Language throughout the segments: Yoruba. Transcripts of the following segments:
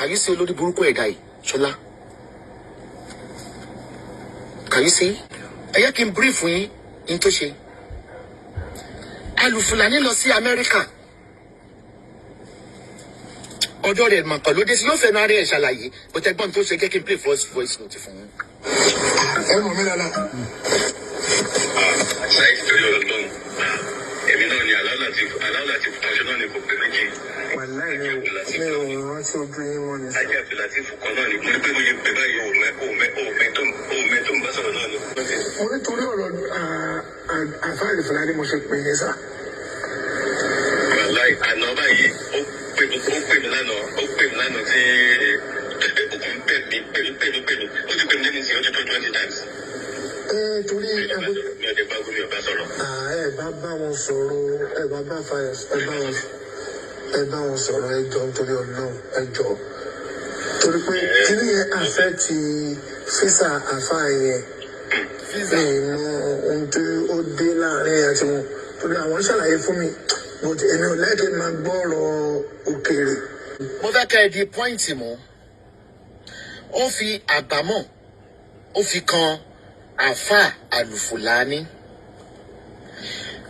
Can you see olórí burúkú ẹ̀dá yìí, Ṣọlá? Can you see? Ẹ yẹ kí n brief yín ní tó ṣe. Alùfùlàní lọ sí Amẹ́ríkà, ọjọ́ rẹ̀ mọ̀kàn ló dé sí, yóò fẹ́nu ara ẹ̀ ṣàlàyé bọ́tẹ́ gbọ́n tó ṣe. Jẹ́ kí n play first voice note fún yín. Ẹ mọ̀ mí dáadáa. Saheed, torí Ọlọ́run, èmi náà ni Aláwọ̀ Latif kan ṣe náà ni, kò pé méjì. Wàláì, mi ò rántí ojú yín mọ́ ni. Ajé àti Latif kan náà ni. Mo ní pé mo yẹ pé báyìí, òmẹ tó ń bá sọ̀rọ̀ náà ni. Mo nítorí ọ̀rọ̀ àfáàlì Fúlàní mo ṣe pè yín sá. Wàláì, àná báyìí ó pè mí lánàá, ó pè mí lánàá tí ó kàn ń pè mí, pè mí, pè mí, pè mí. Ó ti pè mí lẹ́nu sí, ó ti tó 20 times. Ẹ torí ẹ bó Mi ò dé bá gómìnà bá sọ̀rọ̀. Ẹ bá bá wọn sọ̀rọ̀, ẹ bá bá fàyà, ẹ bá wọn sọ̀rọ̀. Ẹ jọ, nítorí Ọlọ́run, ẹ jọ, torí pé kíní yẹn àfẹ́ ti físà àfáà yẹn. Visa. Mi mọ ohun tí ó dé láàrin àti wọn, torí àwọn ṣàlàyé fún mi, but èmi ò lẹ́kẹ̀ẹ́ máa gbọ́ ọ̀rọ̀ òkèèrè. Mo fẹ́ kẹ́ ẹ di point mú. Ó fi àbámọ̀, ó fi kan àáfàá Àlùfùlání.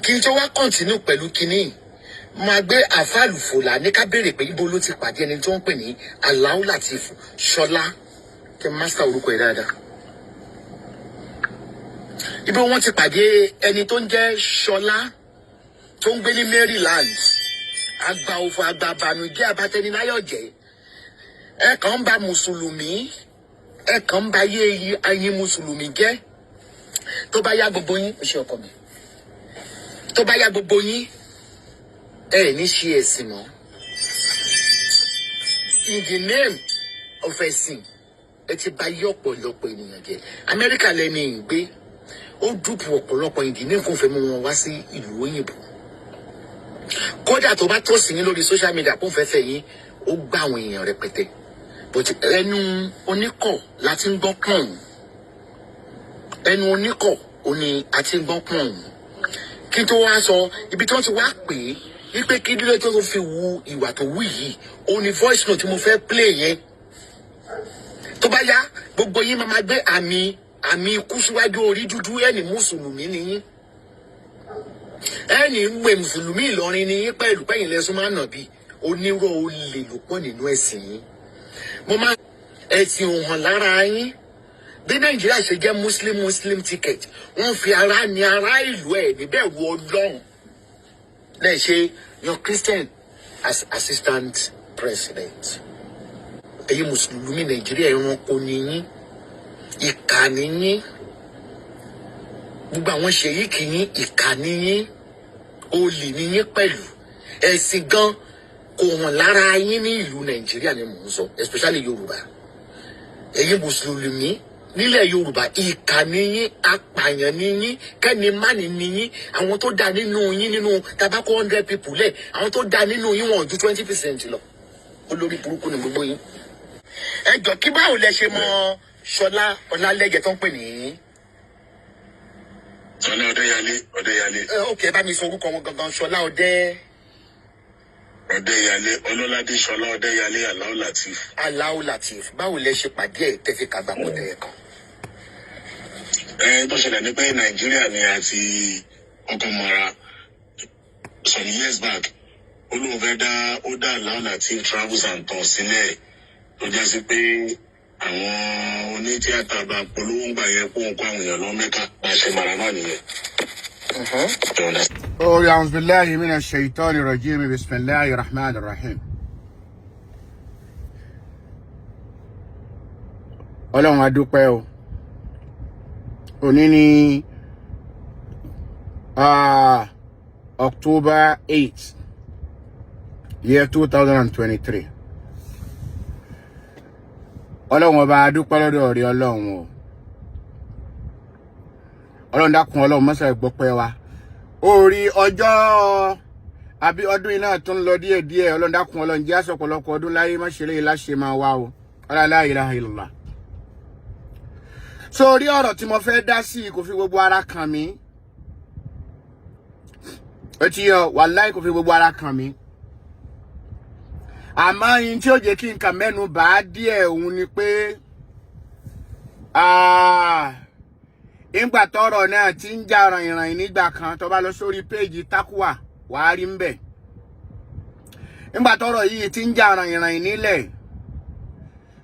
Kí n tó wá continue pẹ̀lú kinní, máa gbé àáfàá Àlùfùlání ká béèrè pé ibo ló ti pàdé ẹni tó ń pè ní Alao Latif Ṣọlá. Kí n master orúkọ ẹ̀ dáadáa, ibo wọn ti pàdé ẹni tó ń jẹ́ Ṣọlá tó ń gbé ní Maryland. Àgbà òfò, àgbà bànújẹ́, abatẹniláyọ̀jẹ́. Ẹ kàn ń ba mùsùlùmí, ẹ kàn ń ba ayé ayé mùsùlùmí jẹ́. Tó bá yá gbogbo yín, ṣe ọkọ mi, tó bá yá gbogbo yín, ẹ ní ṣe ẹ̀sìn mọ́. In the name of ẹ̀sìn, ẹ ti bà yí ọ̀pọ̀lọpọ̀ ènìyàn jẹ́. Amẹ́ríkà lẹ́ni ìgbé, ó dúpọ̀ ọ̀pọ̀lọpọ̀ in the name kò fẹ́ mú wọn wá sí ìlú òyìnbó. Kódà tó bá tó sí yín lórí social media kó fẹ́ fẹ́ yín, ó gbá àwọn èèyàn rẹpẹtẹ, but ẹnu oníkọ̀ láti ń gbọ́ pọ̀n. Ẹnu oníkọ̀ ó ní a ti ń gbọ́ pọ̀n. Kí tó wá sọ ibi tí wọ́n ti wá pè é wípé kí lílé tó fi wu ìwà tó wù yìí, ó ní voice note tí mo fẹ́ play yẹn. Tó bá yá, gbogbo yín máa ma gbé àmì ikú síwájú orí dúdú. Ẹni mùsùlùmí ni yín, ẹni ń gbé mùsùlùmí Ìlọrin ni yín pẹ̀lú pẹ̀yìn lẹ́sùn máa nà bí onírọ̀ olè ló pọ̀ nínú ẹ̀sìn yín. Mo máa ẹ̀sìn ò hàn lára yín. Bí Nàìjíríà ṣe jẹ́ Muslim Muslim ticket, wọ́n fi ara ní ará ìlú ẹ̀ níbẹ̀ wọ Ọlọ́run lẹ́ẹ̀ ṣe yan Christian as assistant president. Ẹ̀yin mùsùlùmí Nàìjíríà, ẹranko ni yín, ìkà ni yín. Gbogbo àwọn ṣèyíkì yín, ìkà ni yín, olè ni yín pẹ̀lú. Ẹ̀sìn gan kò hàn lára yín ní ìlú Nàìjíríà ni mò ń sọ, especially Yorùbá. Ẹ̀yin mùsùlùmí nílẹ̀ Yorùbá, ìkà ni yín, apààyàn ni yín, kẹ́ni mánì ni yín. Àwọn tó dá nínú yín, nínú tabako 100 people lẹ̀, àwọn tó dá nínú yín, wọn ò ju 20% lọ. Olórí burúkú ni gbogbo yín. Ẹ jọ, kí báwo lẹ ṣe mọ Ṣọlá Ọlálẹyẹ tó ń pè ní? Ṣọlá Ọdẹyálé, Ọdẹyálé. Ẹ ok, ẹ bá mi sọ orúkọ wọn gangan. Ṣọlá Ọdẹ. Ọdẹyálé, Ọlọ́ládé Ṣọlá Ọdẹyálé Aláò Latif. Aláò Latif. Báwo lẹ ṣe pàdé ẹ tẹ fi kàgbà kó tẹ ẹ kan? Ẹ tó ṣẹlẹ̀ ní pé Nàìjíríà ni a ti kọ́kọ́ mọ́ra some years back. Ó lóun fẹ́ dá, ó dá Aláò Latif Travels and Tours sílẹ̀, tó jẹ́ sí pé àwọn onítíátà bá polówó ń gbà yẹn kó ń kó àwọn èèyàn lọ Mẹ́kà. Bá a ṣe mara náà nìyẹn. You understand? قول أعوذ بالله من الشيطان الرجيم، بسم الله الرحمن الرحيم. Ọlọ́run, a dúpẹ́ o. Òní ni October 8, year 2023. Ọlọ́run ọba, a dúpẹ́ lọ́dọ̀ rẹ Ọlọ́run o. Ọlọ́run dákun, Ọlọ́run mọ́sá ìgbọ́pẹ́ wa orí ọjọ́ àbí ọdún yìí náà tún lọ díẹ̀díẹ̀. Ọlọ́run dákun, Ọlọ́run jẹ́ àṣọpọ̀lọpọ̀ ọdún láyé, má ṣe léyìí láṣẹ máa wá o. Ọlá la ilaha illallah. Sórí ọ̀rọ̀ tí mo fẹ́ dá sí, kò fi gbogbo ara kàn mí. Ó ti yọ, wàláì, kò fi gbogbo ara kàn mí. Àmọ́ yín tí ó jẹ́ kí n kà mẹ́nu bà á díẹ̀, òun ni pé ìgbà tọ́rọ̀ náà ti ń jà ràìnràìn nígbà kan, tó bá lọ sórí péèjì Takuwa, wàá rí ń bẹ̀. Nígbà tọ́rọ̀ yìí ti ń jà ràìnràìn nílẹ̀,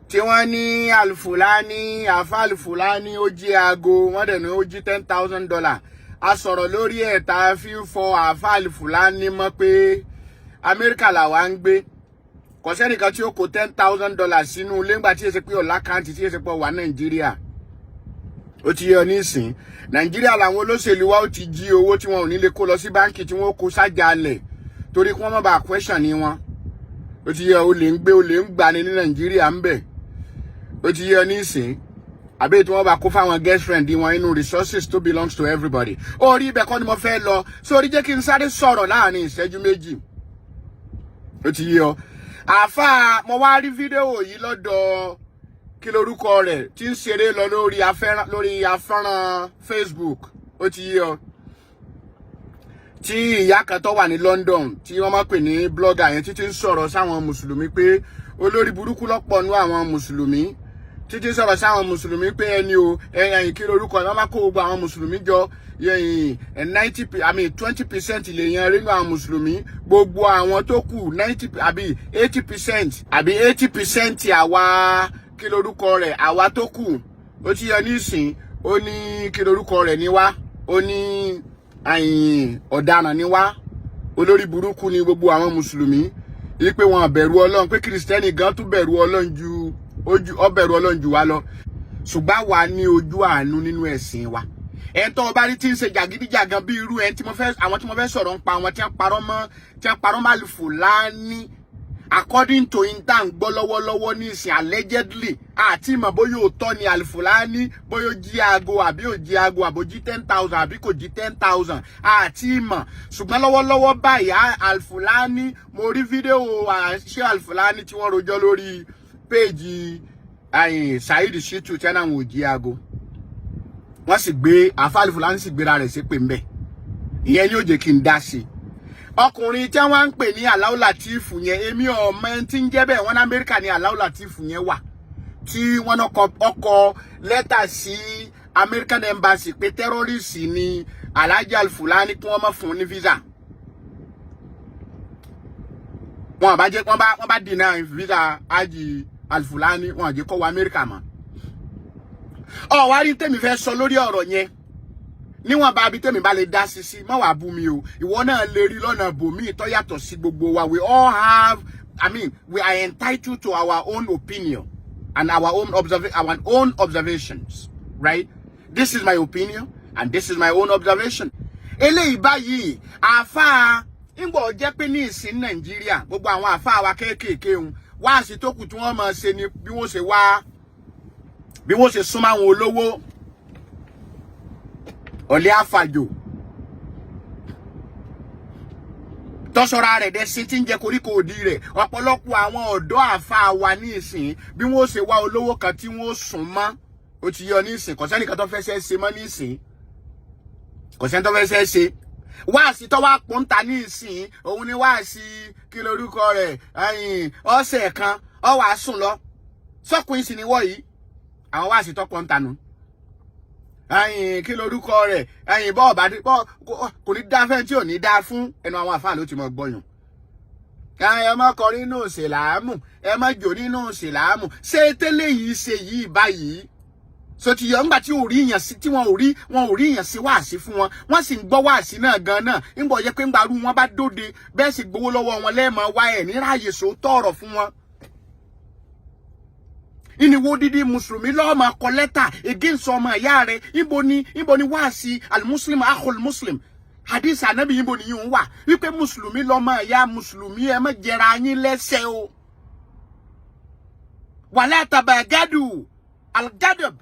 tí wọ́n ní Alufulani, àfa Alufulani, ó jí aago, wọ́n dẹ̀ ní ó jí $10,000. A sọ̀rọ̀ lórí ẹ̀, tá a fi ń fọ àfa Alufulani mọ́ pé Amẹ́ríkà làwa ń gbé, kò sẹ́nìkan tí ó kó $10,000 sínú ilé ńgbà tí èsì pé ọ̀la kàǹtì tí èsì pọ̀ wà Nàìjíríà. Ó ti yọ nísìn, Nàìjíríà làwọn olóṣèlú wa ó ti jí owó tí wọn ò ní lè kó lọ sí báńkì, tí wọn ó kó sájàlẹ̀ torí kí wọ́n má bàa question ní wọn. Ó ti yẹ, olè ń gbé, olè ń gbani ní Nàìjíríà ń bẹ̀. Ó ti yẹ nísìn, àbí tí wọ́n bá kó fáwọn girlfriend wọn inú resources to belongs to everybody. Orí ibẹ̀ kọ́ ni mo fẹ́ lọ sórí. Jẹ́ kí n sáré sọ̀rọ̀ láàrin ìṣẹ́jú 2. Ó ti yé ọ. Àáfàá, mo wá rí fídíò yìí lọ́dọ̀, kí lorúkọ rẹ̀, tí ń ṣeré lọ lórí afẹ́ràn Facebook. Ó ti yé ọ, tí ìyá kan tó wà ní London, tí wọ́n máa pè ní blogger yẹn, títí ń sọ̀rọ̀ sáwọn mùsùlùmí pé olórí burúkú lọ́pọ̀ nú àwọn mùsùlùmí, títí sọ̀rọ̀ sáwọn mùsùlùmí pé ẹni o, ẹ̀yìn, kí lorúkọ ẹ̀, wọ́n máa kó gbogbo àwọn mùsùlùmí jọ, yẹ̀yìn 90, I mean 20% lè yan nínú àwọn mùsùlùmí, gbogbo àwọn tó kù 90 àbí 80% àbí 80% àwa, kí lorúkọ rẹ̀, àwa tó kù. Ó ti yọ nísìn, ó ní kí lorúkọ rẹ̀ ní wá, ó ní àyìn ọ̀daràn ní wá, olórí burúkú ni gbogbo àwọn mùsùlùmí, wípé wọn bẹ̀rù Ọlọ́run, pé Kìrìsìtẹ́nì gan tún bẹ̀rù Ọlọ́run ju ojú ọ bẹ̀rù Ọlọ́run jù wá lọ, ṣùgbọ́n àwa ní ojú àánú nínú ẹ̀sìn wa. Ẹ̀ tó bá rí tí ń ṣe jàgídíjàgan bí irú ẹ̀ tí mo fẹ́, àwọn tí mo fẹ́ sọ̀rọ̀ ń pa àwọn tí wọ́n parọ́ mọ́ Alufulani, according to intan gbọ́ lọ́wọ́lọ́wọ́ ní ìsìn, allegedly, àti ìmọ̀ bóyá òótọ́ ni Alufulani, bóyá ó jí aago àbí ò jí aago, àbó jí 10,000 àbí kò jí 10,000, àti ìmọ̀. Ṣùgbọ́n lọ́wọ́lọ́wọ́ báyìí, Alufulani, mo rí fídíò ṣé Alufulani tí wọ́n rojọ́ lórí péèjì Saheed Shittu, tí wọ́n náà ò jí aago, wọ́n sì gbé àfa Alufulani sì gbéra rẹ̀ ṣépè ńbẹ̀. Ìyẹn ni ó jẹ́ kí n dá sí i. Ọkùnrin tí wọ́n ń pè ní Aláò Látìfù yẹn, èmi ọmọ ẹni tí ń jẹ́ bẹ́ẹ̀. Wọ́n ní Amẹ́ríkà ní Aláò Látìfù yẹn wà, tí wọ́n ọkọ lẹ́tà sí American Embassy pé terrorist ni Alhaji Alfulani, kí wọ́n má fún un ní visa. Wọn bá jẹ́ wọ́n bá deny visa Haji Alfulani, wọn àjẹ́ kó wọ Amẹ́ríkà mọ́. Ọ wá rí tèmi fẹ́ sọ lórí ọ̀rọ̀ yẹn, níwọ̀n bá bí tèmi bá lè dá sí sí, má wàá bú mi o. Ìwọ náà lè rí lọ́nà bòmíì tó yàtọ̀ sí gbogbo wa. We all have, I mean, we are entitled to our own opinion and our own observations, right? This is my opinion and this is my own observation. Eléyìí báyìí, àáfàá ńgbọ̀ jẹ́ pé ní ìsìn Nàìjíríà, gbogbo àwọn àáfàá wa kéékèèké ń wáàsí tó kù tí wọ́n máa ṣe ni bí wọ́n ṣe wá, bí wọ́n ṣe súnmọ́ àwọn olówó ọ̀lẹ́ àfàjò tọ́sọ́ra rẹ̀ dẹ́sí tí ń jẹ koríko òdì rẹ̀. Ọ̀pọ̀lọpọ̀ àwọn ọ̀dọ́ àáfàá wa ní ìsìn, bí wọ́n ṣe wá olówó kan tí wọ́n sùn mọ́. Ó ti yọ ní ìsìn, kò sẹ́nìkan tó fẹ́ ṣe ṣe mọ́ ní ìsìn, kò sẹ́ni tó fẹ́ ṣe ṣe. Wáàsí tó wá pọ́ńta ní ìsìn, òun ni wáàsí, kí lorúkọ rẹ̀, ọ̀sẹ̀ kan ọ wàá sùn lọ sọ́kùnrin sì ni wọ́ yìí. Àwọn wáàsí tó pọ́ńta nù, kí lorúkọ rẹ̀, bọ́ọ̀ bá bọ́ kò ní dá fẹ́ tí ò ní dá fún ẹnu àwọn àfáà ló ti mọ gbọ́yàn. Ẹ má kọrin nínú ìsìlámù, ẹ má jò nínú ìsìlámù. Ṣé tẹ́lẹ̀ yìí ṣe yìí báyìí so ti yọ ńgbà tí ò rí èèyàn sí, tí wọn ò rí èèyàn sí wáàsí fún wọn, wọ́n sì ń gbọ́ wáàsí náà gan náà, ńgbọ̀ yẹ pé ńgbàrú wọn bá dóde bẹ́ẹ̀ sì gbowó lọ́wọ́ wọn lẹ́ẹ̀mọ wá ẹ̀ ní ráàyè sòótọ́ ọ̀rọ̀ fún wọn. Ìníwó dídí mùsùlùmí lọ́ọ́ máa kọ lẹ́tà against ọmọ ìyá rẹ̀? Ibo ni wáàsí al-muslim akhul muslim, hadith anabi, ibo ni yìí ń wà wípé mùsùlùmí lọ́mọ ìyá mùsùlùmí, ẹ má jẹra yín lẹ́sẹ̀ o? Wala tabagadu al-gadab,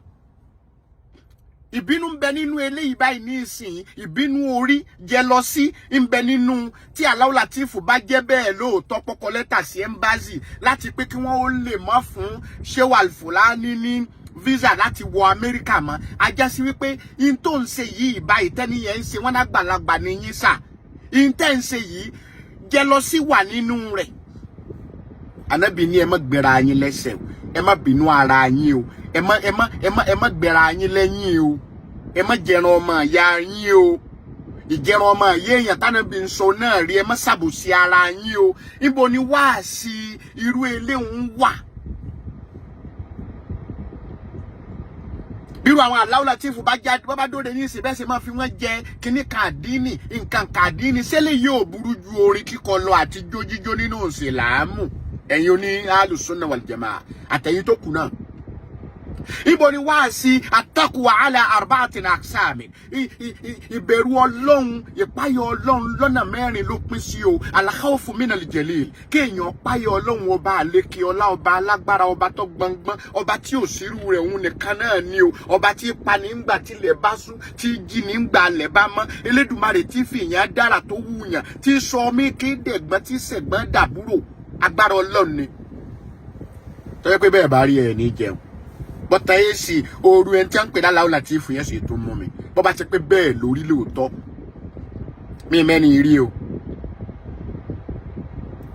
ìbínú ń bẹ nínú eléyìí báyìí ní ìsìn, ìbínú orí jealousy ń bẹ nínú. Tí Alao Lateef bá jẹ́ bẹ́ẹ̀ lóòótọ́, pọ́kọ lẹ́tà sí embassy láti pé kí wọ́n ó lè mọ́ fún Shehu Alfulani ní visa láti wọ Amẹ́ríkà mọ́, ajá sí wípé in tó ń ṣe yìí báyìí, tẹ́niyẹn ń ṣe wọ́n lágbàlagbà ní yín sà, in tẹ́ ń ṣe yìí, jealousy wà nínú rẹ̀. Ànábì ní ẹ má gbéra yín lẹ́sẹ̀ o, ẹ má bínú ara yín o, ẹ má ẹ má ẹ má ẹ má gbéra yín lẹ́yìn o, ẹ má jẹran ọmọ ìyá yín o. Ìjẹran ọmọ ìyá èèyàn tánàbí ń sọ náà rí, ẹ má ṣàbòsí ara yín o. Ibo ni wáàsí irú eléhùn wà? Bírú àwọn Allahu Latif bá jáde, bá bá dóde ní ìsìn, bẹ́ẹ̀ sì máa fi wọ́n jẹ kíní kàdínì, nǹkan kàdínì. Sẹ́lẹ̀ yóò burú ju orin kíkọ lọ àti jójíjó nínú ìsìlámù? Ẹ̀yin oní alùsùnà wal jamaa àtẹ̀yìn tó kù náà, ibo ni wáàsí àtàkùwà àlà arba'atin aqsami? Ìbẹ̀rù Ọlọ́run, ìpáyọ̀ Ọlọ́run lọ́nà mẹ́rin ló pín sí o. Al-khawfu minal jalil, kéèyàn páyọ̀ Ọlọ́run ọba àlékè ọlá, ọba alágbára, ọba tó gbọngbọ́n, ọba tí ò sírú rẹ̀, òun nìkan náà ni o. Ọba tí pa nígbà tilẹ̀ bá sú, tí jí nígbà lẹ̀ bá mọ́, Elédùmarè tí fìyàn dára tó wúyàn, tí sọ mí kédègbọ́n, tí sẹ̀gbọ́n dàbúrò, agbára Ọlọ́run ni. Tọ́jú pé bẹ́ẹ̀ bá rí ẹ̀ ní jẹun bọ́tà èsì ooru ẹni tí wọ́n ń pè l'Allahu Latif yẹn sì tún mú mi. Bọ́ bá ti pé bẹ́ẹ̀ lórí lóòótọ́, mi mẹ́ni rí o.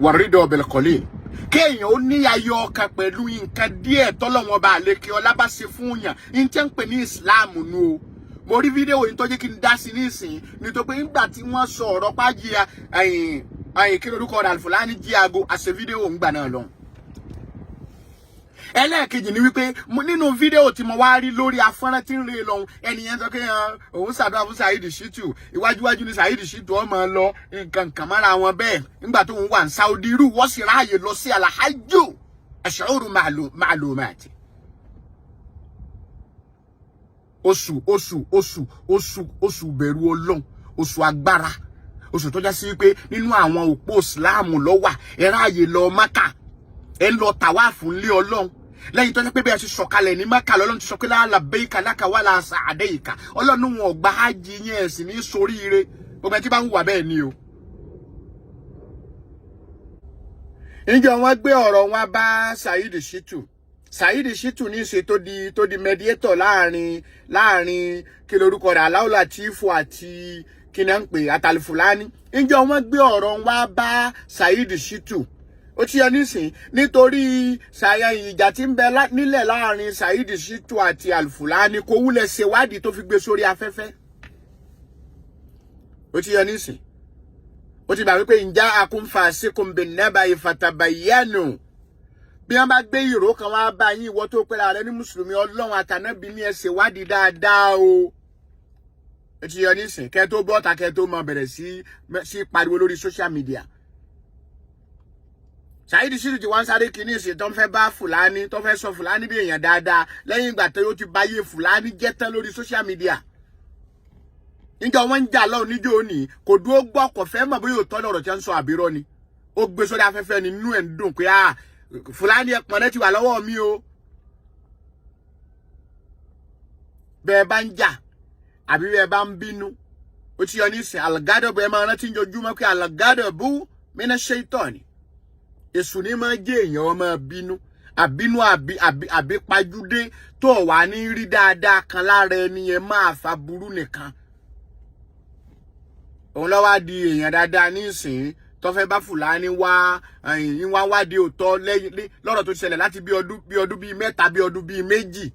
Wàrídọ̀ bil qalil, kéèyàn ó ní ayọ̀ ọkàn pẹ̀lú nǹkan díẹ̀ tọ́lọ́wọ́n bá àlékè ọlá bá ṣe fún yàn, ní tí wọ́n ń pè ní ìsìláàmù nu o. Mo rí fídíò yìí tó jẹ́ kí n dá sí nísìnyí, nítorí pé nígbà tí wọ́n sọ ọ̀rọ̀ pàjì ẹ̀yìn ẹ̀yìn kí lorúkọ rẹ̀, Alfulani jí aago àṣẹ fídíò ń gbà náà lọ́hùn. Ẹlẹ́ẹ̀kejì ni wípé nínú fídíò tí mo wá rí lórí afọ́nrán tí ń re lọ́hùn, ẹnìyẹn sọ pé òun ṣàdúrà fún Saheed Shittu, iwájúwájú ni Saheed Shittu ọmọ lọ nǹkan kan mára wọn bẹ́ẹ̀ nígbà tó ń wà ní Saudi, irú wọ́n sì ráàyè lọ sí alahajju ash'uru ma'lumati. Oṣù oṣù oṣù oṣù oṣù bẹ̀rù Ọlọ́run, oṣù agbára, oṣù tó já sí wípé nínú àwọn òpó ìsìláàmù ló wà. Ẹ ráàyè lọ Mákà, ẹ lọ tàwáàfù ńlé Ọlọ́run, lẹ́yìn tó jẹ́ pé bẹ́ẹ̀ ṣe sọ̀kalẹ̀ ní Mákà lọ́lọ́run ti sọ pé la labbaika laka wala sa'adaika, Ọlọ́run wọn ọgbà ájì yẹn ẹ̀sìn ní soríire. Gbogbo ẹni tí bá ń wà bẹ́ẹ̀ ni o. Níjọ́ wọn gbé ọ̀rọ̀ wọn bá Saheed Shittu, Saheed Shittu ní í ṣe tó di mediator láàrin kí lorúkọ rẹ̀, Allahu Latif àti kí ni à ń pè àtàlùfùlání. Níjọ́ wọn gbé ọ̀rọ̀ wọn bá Saheed Shittu, ó ti yẹ nísìn, nítorí ṣàyẹn ìjà tí ń bẹ nílẹ̀ láàrin Saheed Shittu àti Alfulani, kò wúlẹ̀ ṣèwádìí tó fi gbé sórí afẹ́fẹ́. Ó ti yẹ nísìn, ó ti gbà wípé ǹjẹ́ akúnfà síkùnbìn nẹ́bà ìfàtàbàyẹ́nu, bí wọ́n bá gbé ìró kan wá bá yín, ìwọ tó pera rẹ ní mùsùlùmí, Ọlọ́run àtànábì ní ẹ ṣèwádìí dáadáa o. Ó ti yẹ nísìn, kẹ́ tó bọ́ta, kẹ́ tó mọ bẹ̀rẹ̀ sí pariwo lórí social media. Saheed Shittu ti wá ń sáré kìíní ìsìn tó ń fẹ́ bá Fúlàní, tó fẹ́ sọ Fúlàní bí èèyàn dáadáa, lẹ́yìn ìgbà tó ti báyé Fúlàní jẹ́ tán lórí social media. Níjọ́ wọ́n ń jà lọ́wọ́ níjọ́ òní, kò dúró gbọ́, kò fẹ́ mọ̀ bóyá òótọ́ lọ̀rọ̀ tí wọ́n ń sọ àbírọ́ ni. Ó gbé sórí afẹ́fẹ́ ni, inú ẹ̀ ń dùn pé ah, Fúlàní ẹ̀pọ̀n rẹ ti wà lọ́wọ́ mi o. Bẹ́ẹ̀ bá ń jà àbí bẹ́ẹ̀ bá ń bínú, ó ti yọ nísìn àlàgádọ̀bù, ẹ máa rántí ojoojúmọ́ pé àlàgádọ̀bù mina ṣaitani, èṣù ní máa jẹ́ èèyàn ọmọ bínú, àbínú àbí àbí àbí pajúdé tó wà ní rí dáadáa kan lára ẹni yẹn máa fa burú nìkan. Òun ló wá di èèyàn dáadáa nísìn tó fẹ́ bá Fúlàní wá ẹ̀yìn wá wádìí òótọ́ lẹ́yìn lọ́rọ̀ tó ṣẹlẹ̀ láti bí ọdún bíi mẹ́ta, bí ọdún bíi méjì.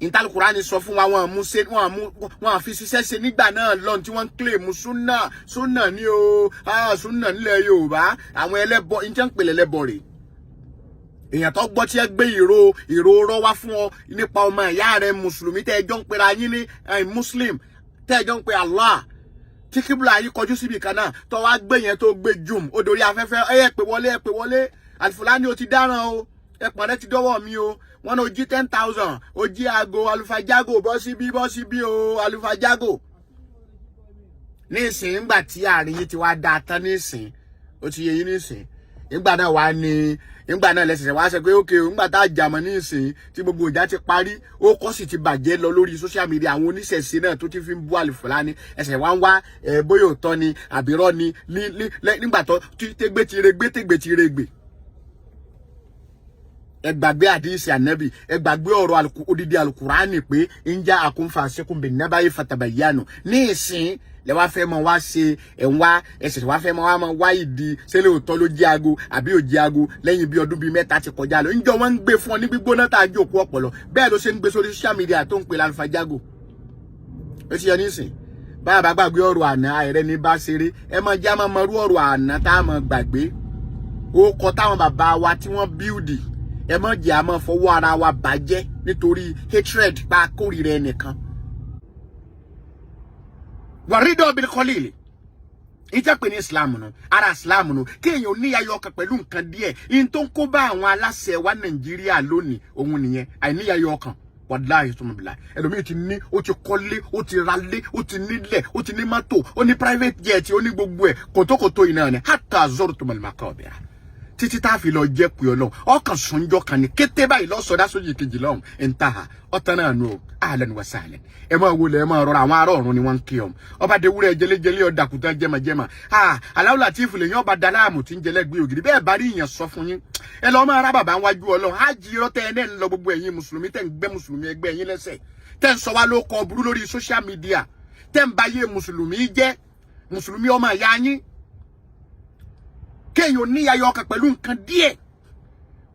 Ìtàlùkùránì sọ fún wa, wọn mú ṣe, wọn mú wọn fi ṣiṣẹ́ ṣe nígbà náà lọ́n tí wọ́n ń kílèmù súnà, súnà ní o, súnà nílẹ̀ Yorùbá, àwọn ẹlẹ́bọ ní tí wọ́n ń pèlè ẹlẹ́bọ rè. Èèyàn tó gbọ́ tí ẹ gbé ìró ìró rọ́ wá fún ọ nípa ọmọ ìyá rẹ mùsùlùmí tẹ́ ẹ jọ ń pera yín ní muslim, tẹ́ ẹ jọ ń pe Allah, tí kíbùlà yín kọjú síbi kan náà, tó wá gbé yẹn tó gbé jùm ó dorí afẹ́fẹ́, ẹ pè wọlé, ẹ pè wọlé, Alfulani ó ti dáràn o, ẹpọ̀n rẹ ti dọ́wọ́ mi o, wọ́n ní o jí 10,000, o jí aago alufajago, bọ́ síbí, bọ́ síbí o alufajago. Nísìnyí ńgbà tí àárín yín ti wá dáa tán nísìnyí, ó ti yé yín nísìnyí, ńgbà náà wá ní ńgbà náà lẹ́sẹ̀sẹ̀ wá sọ pé ókè o, ńgbà tá a jàmọ̀ nísìnyí tí gbogbo ìjà ti parí, ó kọ́ sì ti bàjẹ́ lọ lórí social media, àwọn oníṣẹ̀ṣe náà tó ti fi ń bú Alfulani ẹsẹ̀ wá ń wá ẹ̀ bóyá òótọ́ ni àbírọ́ ni nígbà tó tégbé ti regbé, tégbé ti regbè. Ẹ gbàgbé àdìsí ànábì, ẹ gbàgbé ọ̀rọ̀ odidi alukurani pé ń já àkúnfà sẹ́kùn bẹ̀ nábàáyé fatabayyanu. Ní ìsìn lẹ wá fẹ́ mọ wá ṣe ẹ̀ ń wá ẹsẹ̀ wá fẹ́ mọ wá mọ wá ìdí sẹ́lẹ̀ òótọ́ ló jẹ́ aago àbí ò jẹ́ aago lẹ́yìn bí ọdún bíi 3 ti kọjá lọ. Ńjọ wọ́n ń gbé fún ọ ní gbígbóná tá a jókòó ọpọlọ bẹ́ẹ̀ ló ṣe ń gbé sórí social media tó ń pè lálùfájágò. Ó ti yẹ nísìn bá a bá gbàgbé ọ̀rọ̀ àná, àìrẹ́ ní bá ṣeré. Ẹ máa já máa mọrú ọ̀rọ̀ àná tá a máa gbàgbé ó kọ táwọn bàbá wa tí wọ́n build. Ẹ má jẹ́ a máa fọwọ́ ara wa bàjẹ́ nítorí hatred pa kórìíra ẹnìkan. Wàrídọ̀ bil kọ́lìlì ìjẹ́ pé ní Islam nù, ara Islam nù, kéèyàn níyàyọ ọkàn pẹ̀lú nǹkan díẹ̀. In tó ń kó bá àwọn aláṣẹ wa Nàìjíríà lónìí òun nìyẹn, àìníyàyọ ọkàn. Wàláhì tó mọ̀ bìlà, ẹlòmíì ti ní, ó ti kọ́lé, ó ti ralé, ó ti nílẹ̀, ó ti ní mọ́tò, ó ní private jet, ó ní gbogbo ẹ̀, kòtókòtó iná ni. Hatta zurtumul maqabir, títí tá a fi lọ jẹ́ pé Ọlọ́run ọkàn sùnjọ kan ní kété báyìí lọ́sọ̀dá sójì kejì lọ́hùn intaha ọ̀tán náà nù. Ahlan wa sahlan. Ẹ máa wọlé, ẹ máa rọra. Àwọn ará ọ̀run ni wọ́n ń kí ọ. Ọba dewúrẹ́ jẹlẹ́jẹlẹ́, ọ̀dàkùtà jẹmọ̀jẹmọ̀. Aláwọ̀ Latif lè yàn ọba daláàmù tí ń jẹlẹ́gbẹ́ ògiri bẹ́ẹ̀ bá rí ìyàn sọ fún yín. Ẹ lọ́ máa rá bàbá wájú Ọlọ́run. Á jí irọ́ tẹ́ ẹ náà ń lọ. Gbogbo ẹ̀yin mùsùlùmí tẹ́ ń gbẹ́ mùsùlùmí ẹgbẹ́ yín lẹ́sẹ̀, tẹ́ ń sọ wá ló kọ burú lórí social media, tẹ́ ń ba yé mùsùlùmí jẹ́, mùsùlùmí ọmọ ìyá yín, kéèyàn níyàyọ ọkàn pẹ̀lú nǹkan díẹ̀.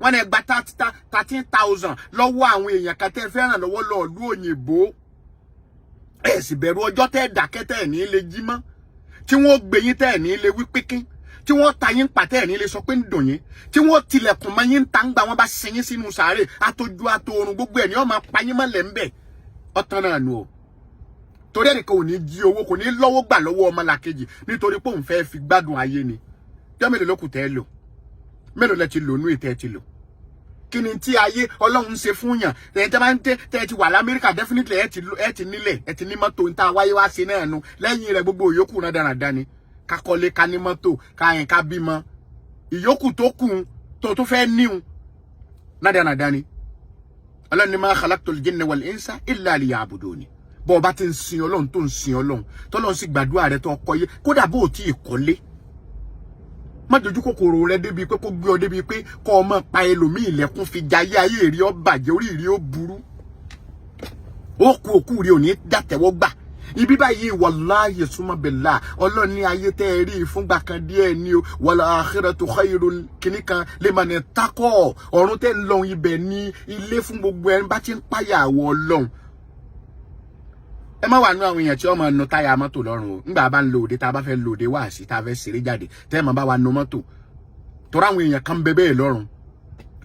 Wọ́n ní gba 13,000 lọ́wọ́ àwọn èèyàn kan tẹ́ fẹ́ràn lọ́wọ́ lọ́ọ̀lú òyìnbó. Ẹ̀ sì bẹ̀rù ọjọ́ tẹ́ dákẹ́, tẹ́ ẹ̀ ní lè jí mọ́, tí wọ́n gbé yín, tẹ́ ẹ̀ ní lè wí pínpín, tí wọ́n ta yín pa, tẹ́ ẹ̀ ní lè sọ pé ń dùn yín, tí wọ́n tilẹ̀kùn mọ́ yín ta ń gbà wọ́n bá sin yín sínú sàárè, àtọjú àtọrun gbogbo ẹ̀ ní wọ́n máa pa yín mọ́lẹ̀ ń bẹ̀. Ọ̀tán náà nù o. Torí ẹnìkan ò ní jí owó, kò ní lọ́wọ́ gbà lọ́wọ́ ọmọlàkejì nítorí pé òun fẹ́ fi gbádùn ayé ni. Jọ́ mélòó ló kù tẹ́ ẹ lò? Mélòó lẹ ti lò nú ìtẹ́ ti lò? Kí ni tí ayé Ọlọ́run ń ṣe fún yàn? Tẹ̀ tẹ́ bá ń tẹ́ tẹ́ ti wà lamẹ́ríkà, definitely ẹ ti ẹ ti nílẹ̀, ẹ ti ní mọ́tò. Ń tá a wáyé wá ṣe náà nu. Lẹ́yìn rẹ̀, gbogbo ìyókù náà dáradára ni ká kọ́lé, ká ní mọ́tò, ká yẹn, ká bímọ. Ìyókù tó kù tó tó fẹ́ níhun náà dáradára ni. Ọlọ́run ní ma khalaqtul jinna wal insa illa liya'buduni. Bọ́ ọ bá ti ń sin Ọlọ́run, tó ń sin Ọlọ́run, tọ́lọ́run sì gbàdúrà rẹ, tó ọkọ yé, kódà bó o tí ì kọ́lé, má dojú kòkòrò rẹ débi pé kó gbé ọ débi pé kọ́ ọ máa pa ẹlòmíì lẹ́kún fi jayé. Ayé rí ọ bàjẹ́, orí rí ó burú, ó kú, òkú rí ò ní dàtẹ́wọ́ gbà ibi báyìí. Wàláyé súnmọ́ bẹ̀là, Ọlọ́run ní ayé tẹ́ ẹ rí fúngbà kan díẹ̀ ni o. Wal akhiratu khayrun kìíní kan liman taqa. Ọ̀run tẹ́ ń lọ, ibẹ̀ ní ilé fún gbogbo ẹni bá ti ń páyà àwọ̀ Ọlọ́run. Ẹ má wà nú àwọn èèyàn tí wọ́n máa nu táyà mọ́tò lọ́rùn o. Ńgbà bá ń lo òde, tá a bá fẹ́ lo òde wá sí, tá a fẹ́ ṣeré jáde, tẹ́ ẹ máa bá wa nu mọ́tò, torí àwọn èèyàn kan bẹ bẹ́ẹ̀ lọ́rùn.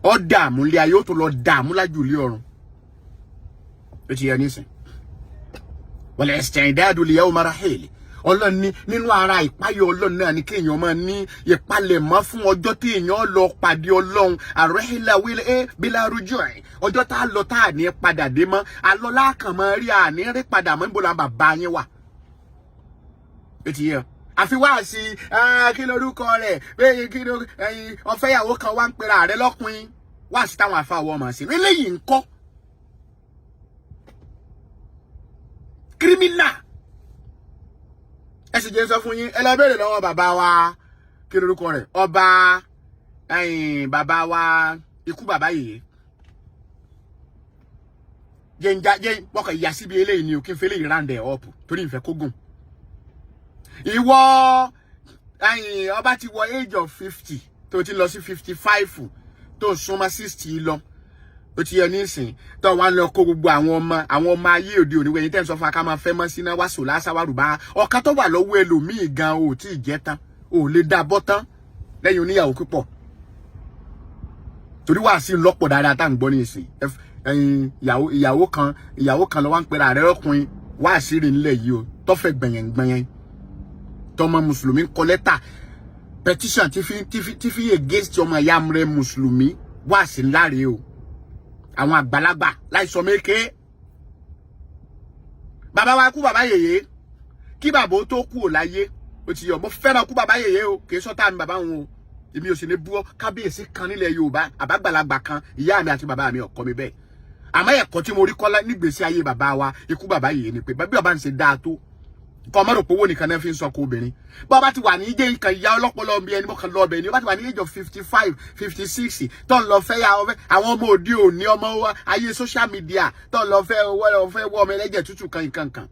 Ọ dààmú lé ayé, ó tó lọ dààmú lájú ilé ọ̀run. Ó ti yẹ nísìn. Wal isti'dadu li yawmi rahil. Ọlọ́run ní nínú ara ìpáyọ̀ Ọlọ́run náà ni kéèyàn máa ní ìpalẹ̀mọ́ fún ọjọ́ tí èèyàn lọ pàdé Ọlọ́run. Àrẹ́hìnlá wílé ẹ́ bílá rújú ẹ̀, ọjọ́ tá a lọ tá a ní padà dé mọ́, alọ́lá kan máa rí àní rí padà mọ́. Níbo la bàbá yín wà? Ó ti yẹ ọ. Àfi wá sí kí lorúkọ rẹ̀ bẹ́ẹ̀, kí ló ẹyin ọ̀fẹ́yàwó kan wá ń pera rẹ̀ lọ́kùnrin wá sí táwọn afáwọ́ ọmọ sí eléyìí ń kọ́ kírímínà. Ẹ sì jẹ́ sọ fún yín, ẹ lọ béèrè lọ́wọ́ bàbá wa, kí lorúkọ rẹ̀, ọba ẹ̀yìn bàbá wa, ikú bàbá yìí. Jẹ́ ń já jẹ́ wọ́kọ̀ ìyá síbi eléyìí ni o, kí n fẹ́ eléyìí round ẹ̀ up torí ìfẹ́ kó gùn. Ìwọ ẹ̀yìn ọba ti wọ age of 50, tó ti lọ sí 55, tó ń súnmọ́ 60 lọ, ó ti yẹ nísìn tó wà ń lọ kó gbogbo àwọn ọmọ ayé òde òní wẹ̀yìn tẹ́ ń sọ fún wa ká máa fẹ́ mọ́ síná wá sò lásàwárù bá ọ̀kan tó wà lọ́wọ́ ẹlòmíì gan ò tí ì jẹ́ tán, ò lè dá bọ́ tán lẹ́yìn oníyàwó púpọ̀, torí wàá sí lọ́pọ̀ dáadáa tá à ń gbọ́ ní ìsìn. Ẹ̀yin ìyàwó kan lọ wá ń pera rẹ̀ ọkùnrin wá sí rè nílẹ̀ yìí o, tọ́fẹ̀ gbẹ̀yẹn gbẹ̀yẹn, tọmọ mùsùlùmí kọ lẹ́tà petition tí fi against ọmọ ìyá rẹ̀ mùsùlùmí. Wá sí ńlá rèé o. Àwọn àgbàlagbà láìsọ méke bàbá wa kú bàbá yèyé, kí bàbá ó tó kú ò láyé, ó ti yọ. Mo fẹ́ràn kú bàbá yèyé o, kì í sọ́tà mi bàbá òun o. Èmi ò sì ní bú kábíyèsí kan nílẹ̀ Yorùbá àbágbàlagbà kan. Ìyá mi àti bàbá mi ò kọ́ mi bẹ́ẹ̀, àmọ́ ẹ̀kọ́ tí mo rí kọ́ nígbèésí ayé bàbá wa ikú bàbá yèyé ni pé bí bàbá ń ṣe dáa tó Kọ́ ọmọ rò pé owó nìkan náà fi ń sọkọ obìnrin. Bọ́ bá ti wà ní jẹ́ nǹkan ìyá ọlọ́pọlọ bí ẹni mọ́kàn lọ́ọ̀bẹ ni, ó bá ti wà ní age of 55, 56, tó ń lọ fẹ́ ya ọfẹ́ àwọn ọmọ òde òní, ọmọ ayé social media, tó ń lọ fẹ́ wọ́ fẹ́ wọ́ ọmọ ẹlẹ́jẹ̀ tútù kan nǹkan kan.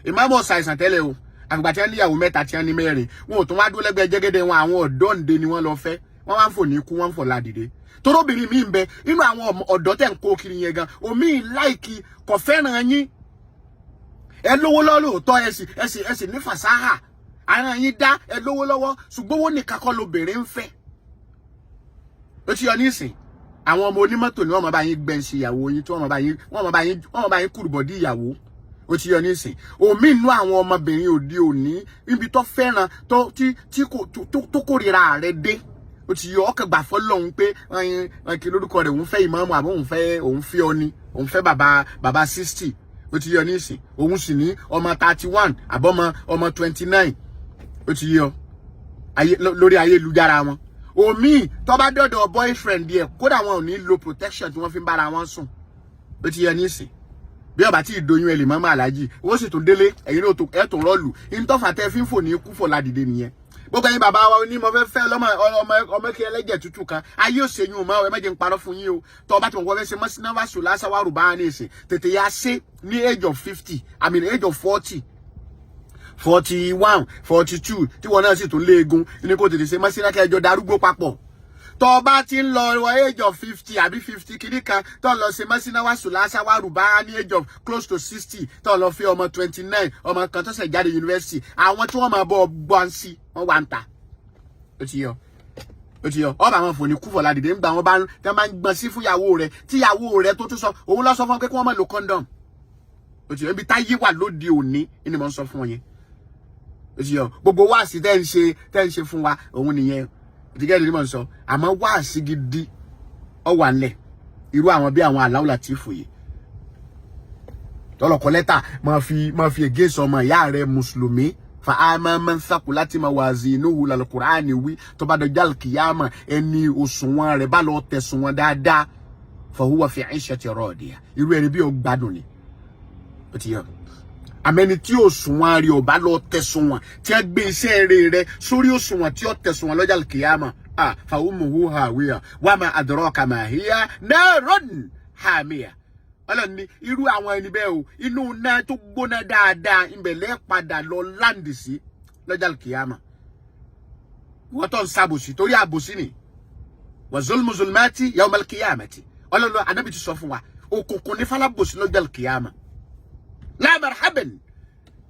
Ìmáàmù ọ̀sà àìsàn tẹ́lẹ̀ o. Àgbà tí wọ́n níyàwó mẹ́ta, tí wọ́n ní mẹ́rin, wọn ò tún wá dúró lẹ́gbẹ̀ẹ́ jẹ́gẹ́dẹ́ wọn. Àwọn ọ̀dọ́ ǹde ni wọ́n lọ fẹ́. Wọ́n wá ń fò ní ikú, wọ́n ń fò ládìde. Torobìnrin mi ń bẹ inú àwọn ọ̀dọ́ tẹ̀ ń kó kiri yẹn gan, omi láìkí kò fẹ́ràn yín. Ẹ lówó lọ́wọ́ lóòótọ́, ẹ sì ní fàsáhà, ara yín dá, ẹ lówó lọ́wọ́, ṣùgbọ́n owó nìkan kọ́ lobìnrin ń fẹ́. Ó ti yọ nísìn, àwọn ọmọ onímọ́tò ni wọ́n máa bá yín gbẹ̀ǹsì ìyàwó yín, tí wọ́n máa bá yín kùrùbọ̀dí ìyàwó. Ó ti yọ nísìn, omi inú àwọn ọmọbìnrin òde òní, níbi tó fẹ́ràn tó tí tí kò tó kórìíra rẹ̀ dé, ó ti yọ ọkàn gbà fọlọ́hún pé kí lórúkọ rẹ̀, òun fẹ́ ìmáàmù àbọ̀ òun fẹ́ ọ ni, òun fẹ́ bàbá 60. Ó ti yọ nísìn, òun sì ní ọmọ 31 àbọ̀mọ ọmọ 29. Ó ti yọ lórí ayélujára wọn, omi tó bá dọ̀dọ̀ boyfriend yẹ, kódà wọn ò ní lo protection tí wọ́n fi ń bára wọn sùn. Ó ti yọ nísìn, bí ọba tí ìdoyún ẹ lè mọ́ aláàjì, ó sì tún délé, ẹ̀yin náà ẹ̀ tún rọ́ọ̀lù ìtọ́fà tẹ́ fi ń fò ní kú fò ládìde nìyẹn. Gbogbo ẹ̀yin bàbá wa ní mo fẹ́ fẹ́ lọ́mọ ọmọ kí ẹlẹ́jẹ̀ tútù kan, ayé òṣèyún mọ́. Ẹ má jẹ́ n parọ́ fún yín o. Tọ́ ọba tí mo fẹ́ ṣe mọ́sínáwá sùn lásàwárù bá ní ìsìn, tètè yá ṣe ní age of 50, I mean age of 40, 41, 42, tí wọn náà sì tún léegun ní kó tètè ṣe mọ́síná kẹjọ darúgbó papọ̀. Tó bá ti ń lọ wọ age of 50 àbí 50 kìíní kan, tó lọ ṣe mọ́sínáwá sùn lásàwárù bá ní age of close to 60, tó lọ fi ọmọ 29, ọmọ kan tó ṣẹ̀ jáde university, àwọn tí wọ́n máa bọ́ gbọ́n sí wọ́n wà ń ta. Ó ti yọ, ó ti yọ. Ọba àwọn fòní kú fọlá dìde ńgbà wọn bá ń tẹ́ máa ń gbọ́n sí fúnyàwó rẹ̀, tíyàwó rẹ̀ tó tún sọ, òun lọ sọ fún wọn pé kí wọ́n má lo condom. Ó ti yọ, ibi táyé wà lóde òní ni mo ń sọ fún ọ yẹn. Ó ti yọ, gbogbo wáàsí tẹ́ ń ṣe fún wa, òun nìyẹn. Ìdíkẹ́ ni mo ń sọ, àmọ́ wáàsí gidi ọ wà ńlẹ̀, irú àwọn bí àwọn Aláwọ̀ Látìfù yìí tọlọkọ lẹ́tà máa fi against ọmọ ìyá rẹ̀ mùsùlùmí. Fa ama man thaqulat mawazinuhu lal-Qur'ani wí, tó bá dọjọ́ kìyàmà, ẹni òṣùwọ̀n rẹ̀ bá lọ tẹ̀sùn wọn dáadáa, fa huwa fi 'ishati radiya, irú ẹni bí ó gbádùn ni. Ó ti yọ, àmẹ́ni tí òṣùwọ̀n rẹ̀ ò bá lọ tẹ̀sùn wọn, tí wọ́n gbé iṣẹ́ rẹ̀ sórí òṣùwọ̀n tí ó tẹ̀sùn wọn lọ́jọ́ kìyàmà, fa ummuhu hawiya wa ma adraka ma hiya narun hamiya. Ọlọ́run ní irú àwọn ẹni bẹ́ẹ̀ o, inú iná tó gbóná dáadáa ìbẹ̀lẹ̀ padà lọ láǹdì sí lọ́jà kìyàmà. Wọ́n tó ń sábòsí, torí àbòsí ni wa zulmu zulmati yawmal qiyamati. Ọlọ́run, anábì ti sọ fún wa, òkùnkùn ní falábòsí lọ́jà kìyàmà. La marhaban,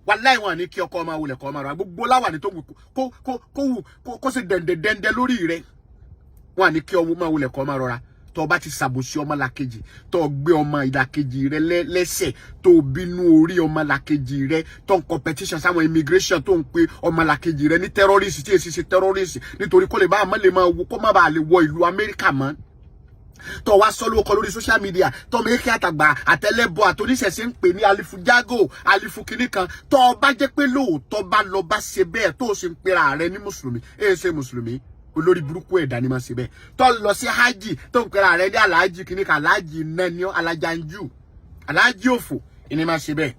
wàláì, wọn ní kí ọkọ ọmọ wulẹ̀ kọ́ ọmọ rẹ gbogbo láwà ní tó wù kó wù kó ṣe dẹ̀ndẹ̀ dẹ̀ndẹ̀ lórí rẹ. Wọn ní kí ọmọ wulẹ̀ kọ́ ọmọ rọra. Tó bá ti ṣàbòsí ọmọ làkejì, tó gbé ọmọ ìdàkejì rẹ lẹ́sẹ̀, tó bínú orí ọmọ làkejì rẹ, tó ń competition sáwọn immigration, tó ń pe ọmọ làkejì rẹ ní terrorist tí èsì ṣe terrorist, nítorí kó lè bá àmọ́ lè máa wo kó má bàa lè wọ ìlú Amẹ́ríkà mọ́, tó wá sọ lóko lórí social media, tó mẹ́kẹ́ àtàgbà àtẹlẹ́bọ àtoníṣẹ̀ṣẹ̀ ń pè ní alifujago, alifu kìíní kan, tó bá jẹ́ pé lóòótọ́ bá lọ bá ṣe bẹ́ẹ̀, tó o sì ń pera rẹ ní mùsùlùmí, èyí ṣe mùsùlùmí, olórí burúkú ẹ̀dá ni máa ṣe bẹ́ẹ̀. Tó lọ sí hajj, tó ń pera rẹ ní aláàjì kìíní kan, aláàjì nani, alájànjú, aláàjì òfò ìní máa ṣe bẹ́ẹ̀.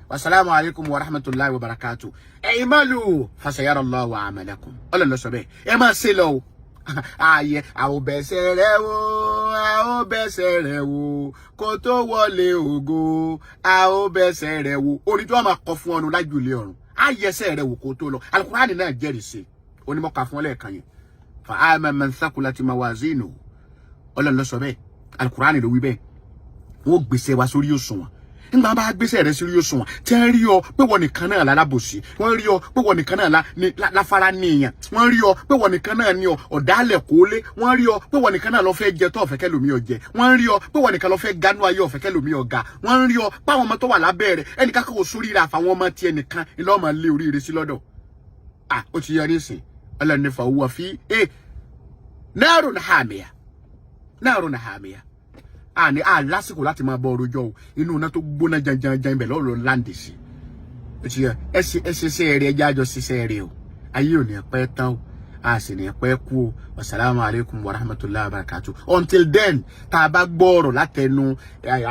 Wasalaamu alaykum wa rahmatulahi wa barakatu. Ẹ ìmàlù fasayara Allahu amalakum. Ọlọ́run ló sọ bẹ́ẹ̀, ẹ máa ṣe lọ o. Ààyè àwọn bẹ̀sẹ̀ rẹ̀ wò, àwọn bẹ̀sẹ̀ rẹ̀ wò kó tó wọlé ògo, àwọn bẹ̀sẹ̀ rẹ̀ wò. Orin tí wọ́n máa kọ fún ọnu lájúlé ọ̀run, àyẹsẹ̀ rẹ̀ wò kó tó lọ. Alukurani náà jẹ́rìí sí onímọ̀ọ́ka fún ọ lẹ́ẹ̀kan yẹn. Fa ama man thaqulat mawazinuhu, Ọlọ́run ló sọ bẹ́ẹ̀, alukurani ló wí bẹ́ẹ̀. Wọ́n gbèsè wa sórí òṣùwọ̀n. Nígbà bá gbèsè rẹ sórí òṣùwọ̀n, tí wọ́n rí ọ pé wọ́n nìkan náà lálábòsí, wọ́n rí ọ pé wọ́n nìkan náà láfárá níyàn, wọ́n rí ọ pé wọ́n nìkan náà ní ọ ọ̀dàlẹ̀ kólé, wọ́n rí ọ pé wọ́n nìkan náà lọ fẹ́ jẹ tó ọ̀fẹ́ kẹlòmí ọ̀jẹ̀, wọ́n rí ọ pé wọ́n nìkan lọ fẹ́ gánú ayé ọ̀fẹ́ kẹlòmí ọ̀gá, wọ́n rí ọ pé àwọn ọmọ tó wà lábẹ́ rẹ̀, ẹnìkan kò sóríire àfàwọn ọmọ tiẹ̀ nìkan ìlọ́mọ lé oríire sí lọ́dọ̀. Ah, ó ti yẹ nísìn, Ọlọ́run ní fa huwa fi narun hamiya, narun hamiya. Àní à lásìkò láti máa bọ ọrọjọ o. Inú iná tó gbóná janjanjan ibẹ̀ lọ́rọ̀ láǹdì sí. Ó ti yẹ, ẹ ṣe ṣe eré, ẹjẹ́ àjọ ṣiṣẹ́ eré o. Ayé ò ní pẹ́ tán o. A sì ní pẹ́ kú o. Wasalaamu alaykum wa rahmatulahi wa barakatu. Until then, tá a bá gbọ́ ọ̀rọ̀ látẹnu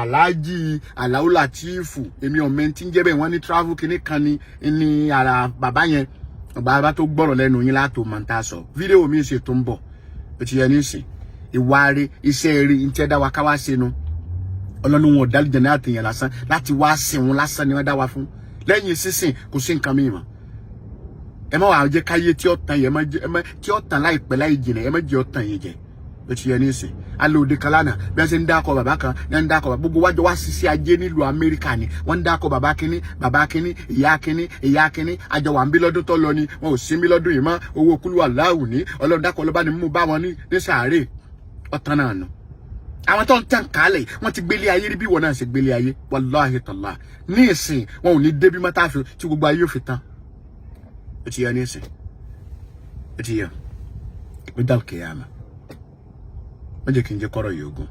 Alhaji Alao Latifu, èmi ò mẹ́ntí ń jẹ́ bẹ́ẹ̀. Wọ́n ní travel kìíní kan ní ara bàbá yẹn. Bàbá tó gbọ́rọ̀ lẹ́nu yín látò máa ń ta sọ fídíò mi ṣe tó ń bọ̀. Ó ti yẹ nísìn, ìwà rí, iṣẹ́ rí ń tẹ́ dá wa ká wá sínú ọlọ́run. Wọn ò dá jẹ̀nà àtìyàn lásán láti wá sìn wọn lásán ni wọ́n dá wa fún. Lẹ́yìn sísìn, kò sí nǹkan mìíràn. Ẹ má wàá jẹ́ káyé tí ó tàn yẹn, ẹ má tí ó tàn láìpẹ́ láì jìnà, ẹ má jẹ́ ó tàn yẹn jẹ. Ó ti yẹ nísìn, alẹ́ òde kan lánàá, bí wọ́n ṣe ń dákọ̀ bàbá kan ní ń dákọ̀ bàbá. Gbogbo wájọ wá ṣiṣẹ́ ajé nílùú Amẹ́ríkà ni wọ́n ń dákọ̀ bàbá kínní, bàbá kínní, ìyá kínní, ìyá kínní. Àjọ wà ń bí lọ́dún tó lọ ni wọn ò sí ń bí lọ́dún yìí mọ́. Owó kúlú aláwù ní Ọlọ́run dákọ̀ ló bá ní mú bá wọn ní sàárè ọ̀tán náà nù. Àwọn tó ń tàn kálẹ̀, wọ́n ti gbélé ayé rí bí ìwọ náà ṣe gbélé ayé. Wàláhì tàlá, ní ìsìn wọn ò ní débi mọ́tàfin tí gbogbo ayé ò fi tán. Ó ti yẹ ní ìsìn, ó ti yẹ ó dàl kìyàmà. Wọ́n jẹ́ kí n jẹ́ kọ́rọ̀ yìí ogun.